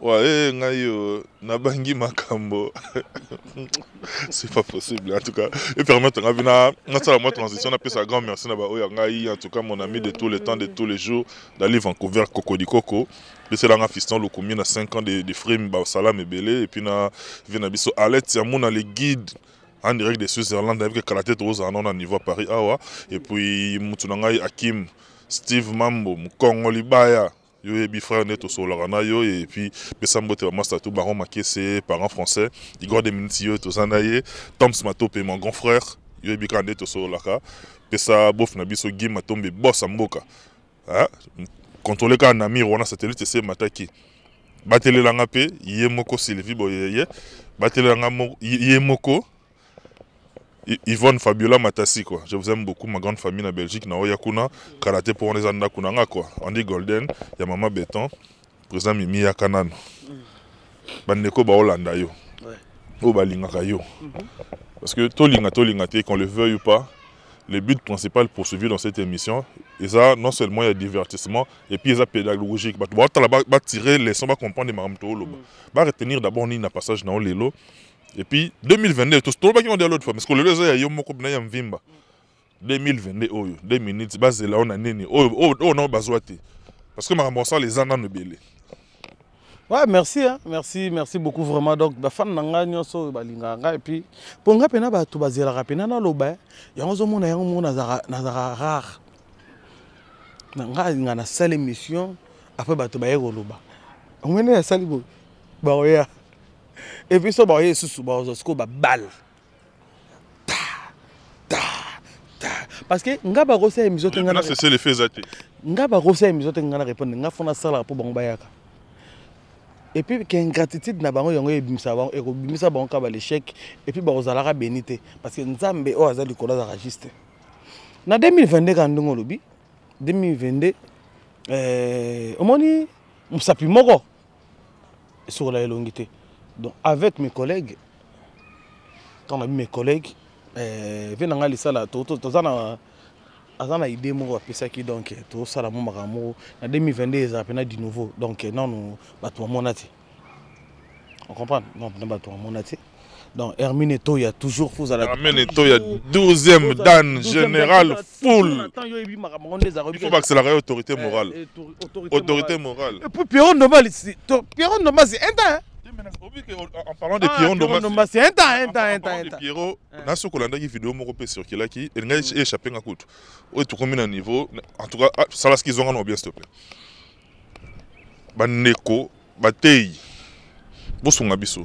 wa e ngai yo nabangi makambo, c'est pas possible. En tout cas, et permettre nga bina nasala mwa transition, napesa grand merci na baoyo ya ngai. En tout cas, mon ami de tous les temps, de tous les jours, dali Vancouver, Cocodi Coco, peselanga Fiston Lokumi na 5 ans de frame basalam ebele. Et puis na vie na biso Alet ya mona le guide en direct de Switzerland avec kala te tozala nano na niveau Paris awa. Et puis mutu na ngai Akim Steve Mambo Mokongo Libaya. Yo yebi frère nde tosololaka na yo. Et puis pesa mbote bamasta tout, Baron Makese, parent français, Igor de Miniti, yo toza na ye, Toms Matope, mon grand frère, yo yebi kaka nde tosololaka. Pesa bof na biso Guy Matombe, boss ya mboka. Contrôle kaka na mire wana, satellite ese emataki. Batelelanga mpe ye moko Sylvie Boyeye, batelelanga ye moko Yvonne Fabiola Matasi, quoi. Je vous aime beaucoup, ma grande famille na Belgique, na oya kuna, karaté pour les anda kuna nga, quoi. Andy Golden, ya mama Béton, président Mimi ya Kanano. Bandeko ba Hollanda yo. Oyo balingaka yo. Parce que tolinga tolinga te, qu'on le veuille ou pas, le but principal poursuivi dans cette émission, et ça, non seulement il y a divertissement, et puis il y a pédagogique. Bato ba tirer leçon, ba comprendre makambo toloba. Ba retenir d'abord ni na passage na lelo. Et puis 2022, tolobaki ngo l'autre fois, parce que lelo eza ya yo moko na ya mvimba. 2022 oyo, 2 minutes bazela ona nini oyo oyo na bazwa te. Parce que makambo osala eza nano ebele. Ouais, merci, hein. Merci, merci beaucoup vraiment. Donc, ba fan na nga nyonso balingaka nga, et puis po nga pena bato bazelaka pena naloba, yango ozomona yango moko nazalaka rare. Na nga nga nasala émission, après bato baye koloba. Omoni nasali boye, baoya. Et puis so baoya lisusu, bazwa sikoyo babale. Ta, ta, ta. Parce que nga bakosala émission te, nga na c'est l'effet eza te. Nga bakosala émission te, nga na répondre, nga fona salaka mpo bango bayaka. Et puis ke ingratitude na bango yango ebimisa bango, ekobimisa bango kaka l'échec, et puis bakozalaka béni te, parce que Nzambe oyo aza likolo azalaka juste. Na 2022, kaka ndenge olobi, 2022, omoni mosapi moko esokola elongi te. Donc avec mes collègues, quand on a vu mes collègues, ve na ngai lisala, toza na aza na idée moko apesaki, donc tosala mo makambo moko na 2022, ezala mpena du nouveau. Donc nanu bato bamona te, on comprend, non, mpena bato bamona te. Donc Hermine Toya, toujours fozala. Hermine Toya, 12e dan général full. Il faut accélérer, autorité morale, autorité morale. Et puis Pierrot Ndombasi, Pierrot Ndombasi, un temps, hein? En parlant de Pierrot Ndombasi, c'est un temps, un temps, un temps, un temps. Pierrot, na soki olandaki vidéo moko mpe circulaki, elingai échappé nga kutu. Oyo tokomi na niveau, en tout cas, sala ce qu'ils ont bien, s'il te plaît. Bandeko batei, bosunga biso.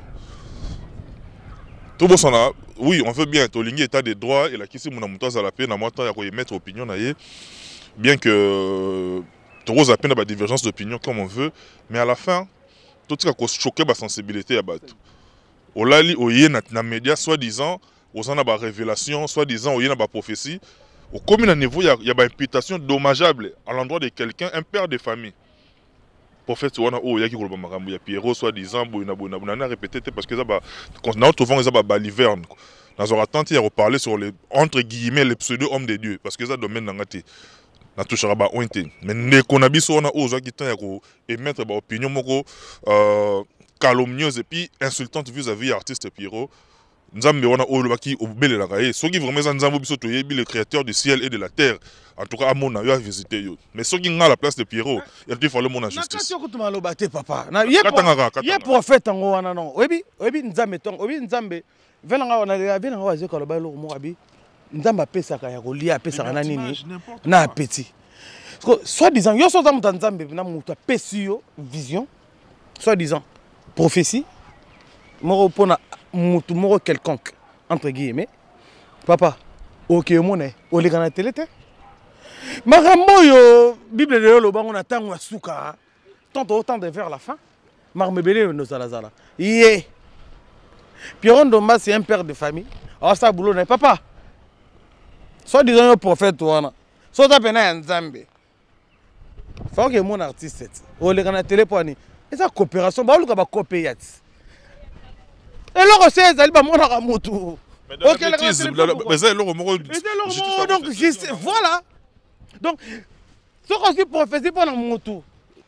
Tobosana, oui, on veut bien, tolingi état de droit, elakisi mona moto azala mpe na mwa temps ya koémettre opinion na ye, bien que tokozala mpe na badivergence d'opinion comme on veut, mais à la fin totika kochoquer basensibilité ya bato. Olali oye na média, soi-disant oza na barévélation, soi-disant oye na baprophétie, okomi na niveau ya baimputation dommageable à l'endroit de quelqu'un, un père de famille. Prophète wana oyo oyaki koloba makambo ya Pierrot, soi-disant boye na boye na boye, nana répété te, parce que eza ba na souvent eza ba baliverne. Nazwaka temps te ya koparler sur les, entre guillemets, les pseudo hommes de Dieu, parce que eza domaine na nga te, natouchaka ba oin te. Mais ndeko na biso wana oyo ozwaki temps ya koémettre baopinion moko calomnieuse et puis insultante vis-à-vis ya artiste Pierrot, Nzambe wana oyo olobaki obelelaka ye, soki vraiment eza Nzambe biso toyebi, le créateur du ciel et de la terre, en tout cas amona yo, avisite yo. Mais soki nga la place de Pierrot, il fallait mona justice. Nakati okutuma aloba te, papa. Na ye Katangaka, ye katanga. Prophète yango wana, non, oyebi Nzambe ntongo, oyebi Nzambe ve nanga wana, ve nanga wazoka aloba eloko moko, abi Nzambe apesaka ya kolia, apesaka na nini, na appétit. Parce que soi disant yo so oza moto ya Nzambe, na moto apesi yo vision, soi disant prophétie moko mpona motu moko quelconque, entre guillemets, papa, oke omona ye oleka na tele te. Makambo oyo Bible lelo olobango na ntango ya suka, tant totendre vers la fin, makambo ebele oyo nozalazala ye. Pierrot Ndomba, c'est un père de famille, awasala boulot na ye. Papa, soi disant yo prophète wana, so oza pena ya Nzambe, faoke emona artiste ti oleka na tele mpo ani eza coopération, baoluka bakope ya ti eloko se ezali bamonaka motu. Eza eloko moko. Eza eloko moko, donc juste voilà. Donc soki ozwi prophétie mpo na motu,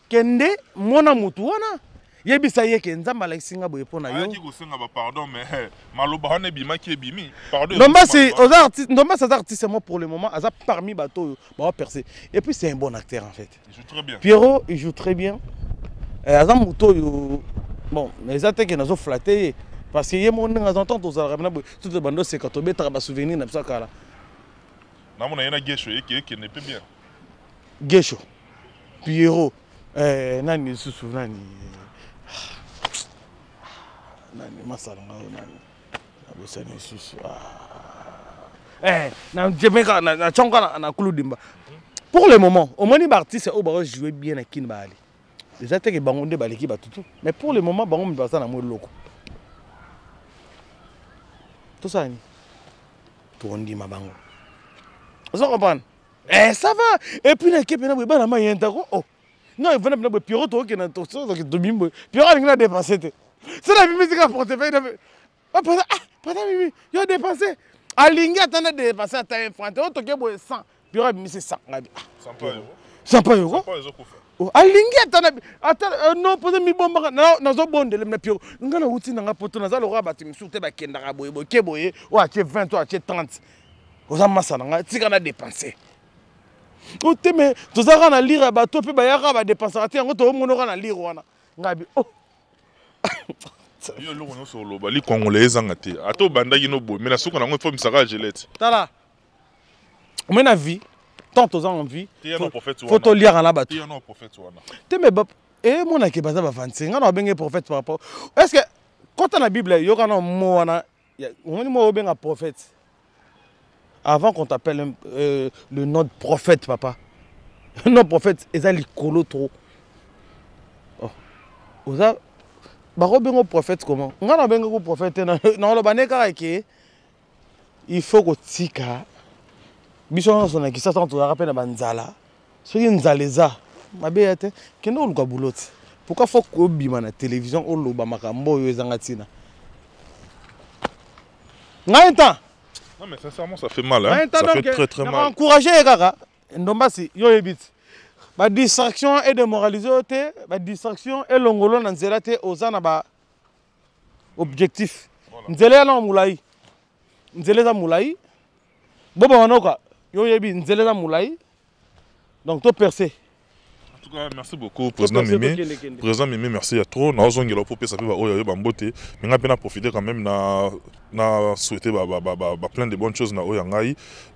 kende mona motu wana, yebisa ye ke Nzambe alakisi nga boye mpo na yo. Ayaki kosenga bapardon, mais maloba wana ebimaki, ebimi, pardon. Ndombasi oza artiste, Ndombasi aza artiste. Moi, pour le moment, aza parmi bato oyo baopercé, et puis c'est un bon acteur en fait. Il joue très bien. Pierrot, il joue très bien. Aza moto oyo, bon, eza te ke nazoflatter ye, parce que ye moko ndenge aza, ntango tozalaka pena boye, tout bando oseka, tobetaka basouvenir na biso ya kala. Namona ye na Gesho, ekende mpe bien. Gesho, Pierrot. Eh, nani lisusu nani nani masala nga oyo nani nabosani lisusu ah. eh, na jemeka na tshonka na kuludimba pour le moment omoni baartiste oyo baojoue bien na kini baali eza teke bango nde baleki bato tu mais pour le moment bango baza na mwa eloko tosala nini tokondima bango ozo comprendre eh ça va et puis na kepe na boye bana mai yentako oh non evanda mpena boye pierrot tokokenda tobimi boye pierrot alingi na dépense te so na bimisi kaka portefeuille na ah ah pata mimi yo dépense alingi ata na dépense ata un franc te oyo toke boye 100 pierrot abimisi 100 ngabi ah sampa yoko oh, alingi ata na ata euh, non mpoza mibombaka nazobondela na pierrot nga nauti nanga poto naza lokola bato misusu te bakendaka boye boye ke boye oyo atie 20 oyo atie 30 oza masa na ngai tika na dépense o te me toza kaka na lire ya bato mpe bayaka badépensaka te yango toomona kaka na lire wana ngai bi oh yo eloko nyonso oloba likongole ezanga te ata obandaki no boye me na suka nango efomisaka gelete tala omoi na vie tant toza en vie faut toliaka na bato te me emonake baza bavanse ngai na babenge prophète par rapport est ce que kota na bible yoka na mo wana omoni moko obenga prophète avant qu'on t'appelle euh, le nom de prophète papa non prophète eza likolo trop oh. oza bakobenga prophète comment ngai nabengaki prophète te nakoloba nde kaka ke il faut kotika biso nyonso na kisasa tozalaka mpe na banzala soki nzala eza mabe ya te kende oluka boulot te pourquoi faut kobima na télévision oloba makambo oyo ezanga ntina ngai ntan Non mais sincèrement ça fait mal hein. Ça fait très très mal. Encourager ye kaka ndombasi yo oyebi ti ba distraction e démoraliser yo te ba distraction elongolo na nzela te oza na ba objectif nzela ya na molai nzela eza molai boba manoka yo oyebi nzela eza molai donc to percer En tout cas, merci beaucoup, Président Mimi. Président Mimi, merci à trop. Nous avons pour pesa pe ba oyo ba mbote. Mais nga pena profiter quand même na na souhaiter ba ba ba ba plein de bonnes choses na oyo ngai.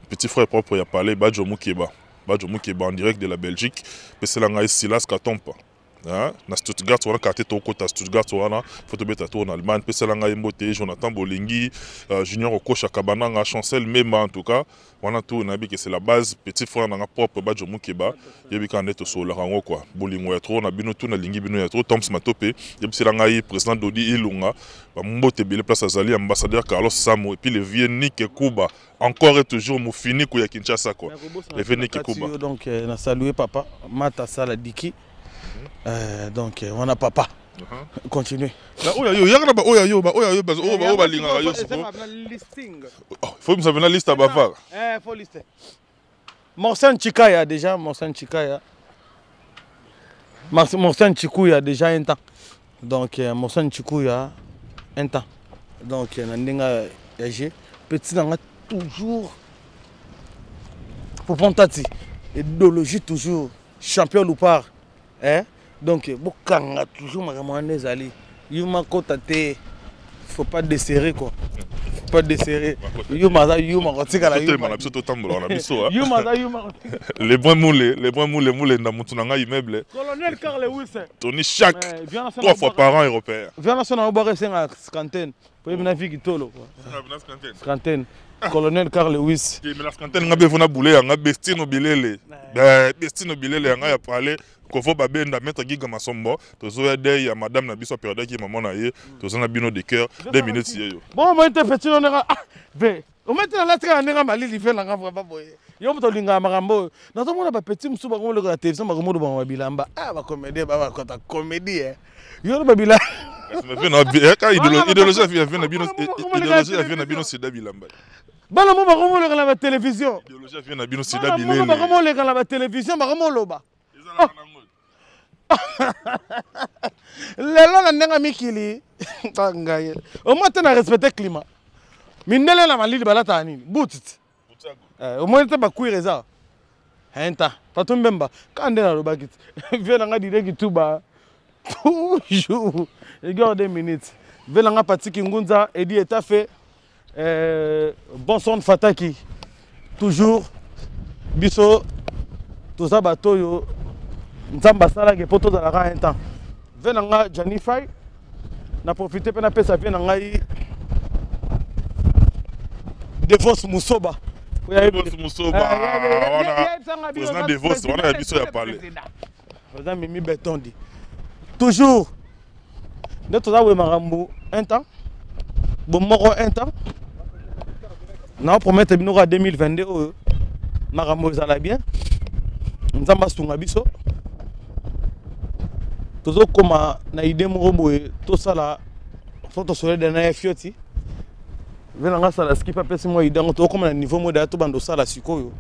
Petit frère propre ya parler Badjo Mukeba. Badjo Mukeba en direct de la Belgique. Pesela ngai Silas Katompa. Hein? na Stuttgart wana quartier tokota Stuttgart wana faut tobeta tour na Allemagne pesela ngai mbote Jonathan Bolingi euh, Junior Okosha Kabananga Chancel Memba en tout cas wana tout nayebi que c'est la base petit frère nanga propre Badjo Mukeba yebi kaka nde tosololaka yango quoi bolingo ya trop na bino tout nalingi bino ya trop Toms Matope yebisela ngai président Dodi Ilunga bambote ebele place azali ambassadeur Carlos Samo et puis le vieux Nick Kuba encore et toujours mufiniku ya Kinshasa quoi le vieux Nick Kuba donc euh, na saluer papa Mata Sala Diki Euh, donc euh, wana papa uh-huh. continue na oyo yo yaka na ba oyo yo ba oyo yo ba oyo ba oyo balingaka yo siko oh, faut misa na liste ya bavard eh faut liste Morsan Chikaya déjà Morsan Chikaya Morsan Chikuya déjà un temps donc euh, Morsan Chikuya un temps donc na ndenge ya G petit nanga toujours Popon Tati idéologie toujours champion lupar eh? Donc bokanga toujours makambo wana ezali yuma kota te, faut pas desserrer quoi, faut pas desserrer. Yuma aza yuma kotikala yuma na biso totambola na biso yuma aza yuma. Les bons moule, les bons moule moule na mutu na ngai immeuble Colonel Carl Lewis Tony chaque trois fois par an européen. Viens national obwaka esenga cinquantaine po yebi na viki tolo quoi, cinquantaine Colonel Carl Lewis. Mais la cinquantaine nga bevona boule yanga bestino bilele bestino bilele yanga ya parler kovo babenda maître Giga Masombo tozoya dei ya madame na biso aperdaki maman na ye toza na bino de cœur 2 minutes yeyo. Bon moi te petit nonga ah ve omete na latika na ndenge malili ve nanga vraiment boye yo moto olingaka makambo oyo nazomona bapetit mosusu bakomoleka na télévision bakomoloba bango bilamba ah bacomédie babakota comédie yo loba bilamba. Idéologie ya vie na bino, idéologie ya vie na bino sida bilamba. Bana mo bakomoleka na batelevizio. Idéologie ya vie na bino sida bilele. Bakomoleka na batelevizio bakomoloba lelo na ndenge mikili ngai omoi te na respecte climat mindele na malili balataka nini buti ti omoni te bacuire eza inta Fatou Mbemba ka nde nalobaki ti vie na nga Dide Kituba toujours égard 2 minutes vie na nga Patiki Ngunza Edi Etafe Bonson Fataki toujours biso toza bato oyo. Nzambe asalaki mpo tozalaka un temps. Ve na nga Gianni Fay, na profite mpe napesa vie na ngai Devos Musoba. Devos Musoba wana président Devos wana ya biso ya palais. Président Mimi Betondi. Toujours nde toza boye makambo un temps bomoko un temps nao promettre bino kaka 2022 oyo makambo ezala bien. Nzambe asunga biso, tozokoma na idée moko boye, tosala fo tosolede na ye fioti ve nanga asala skip, apesi mwa idée yango. Tokokoma na niveau moko daya, tobanda osala sikoyo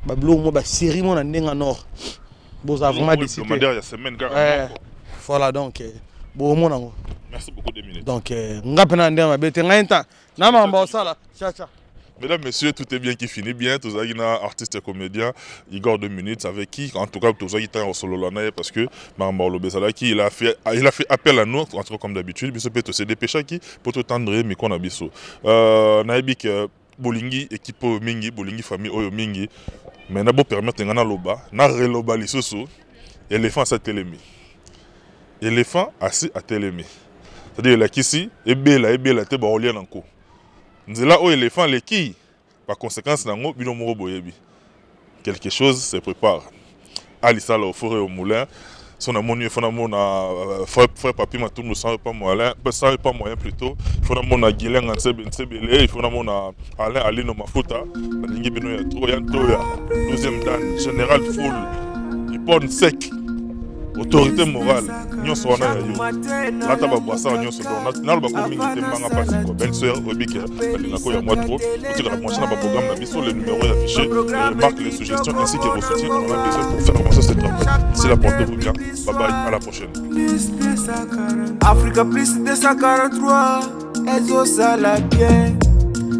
babiloko mo basérie mo na ndenge ya nord. Bozala vraiment décidé ya semaine kaka. Voilà, donc bomona yango. Merci beaucoup, 2 minutes. Donc nga mpe na ndenge mabe te, ngai nta na makambo osala chacha. Mesdames, Messieurs, tout est bien qui finit bien. Tozalaki na artiste et comédien Igor 2 minutes, avec qui, en tout cas, tozalaki temps solo parce que makambo alobi ezalaki, il a fait appel à nous, en tout cas comme d'habitude, biso pe to se dépêchaki pour to tendre micro na biso. Nayebi que bolingi équipe oyo mingi, bolingi famille oyo mingi, mais na bo permettre nga na loba, na reloba lisusu, éléphant atelemi. Éléphant asi atelemi. C'est-à-dire elakisi ebela ebela te baolia na nko. Nzela oyo éléphant aleki, baconséquence nango bino moko boyebi. Quelque chose se prépare alisala au four et au moulin. So namoni, il faut namona frère Papi Matundu, sans pas moyen, sans pas moyen plutôt. Il faut namona Guilain Ntsebe Ntsebele, il faut namona Alain Alino Mafuta. Balingi bino ya trop ya ntoya 12e dan général full ipone sec, autorité morale nyonso wana ya yo, lata babrassard nyonso. Donc naloba ko mingi te, mbanga mpasi quoi. Belle sœur oyebi ke balingako ya mwa trop, otikala branché na baprogramme na biso. Le numéro est affiché, marque les suggestions ainsi que vos soutiens, on en a besoin pour faire avancer ce travail. D'ici là, portez-vous bien, bye bye, à la prochaine. Africa plus 243 ezosala bien,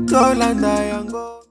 tolanda yango.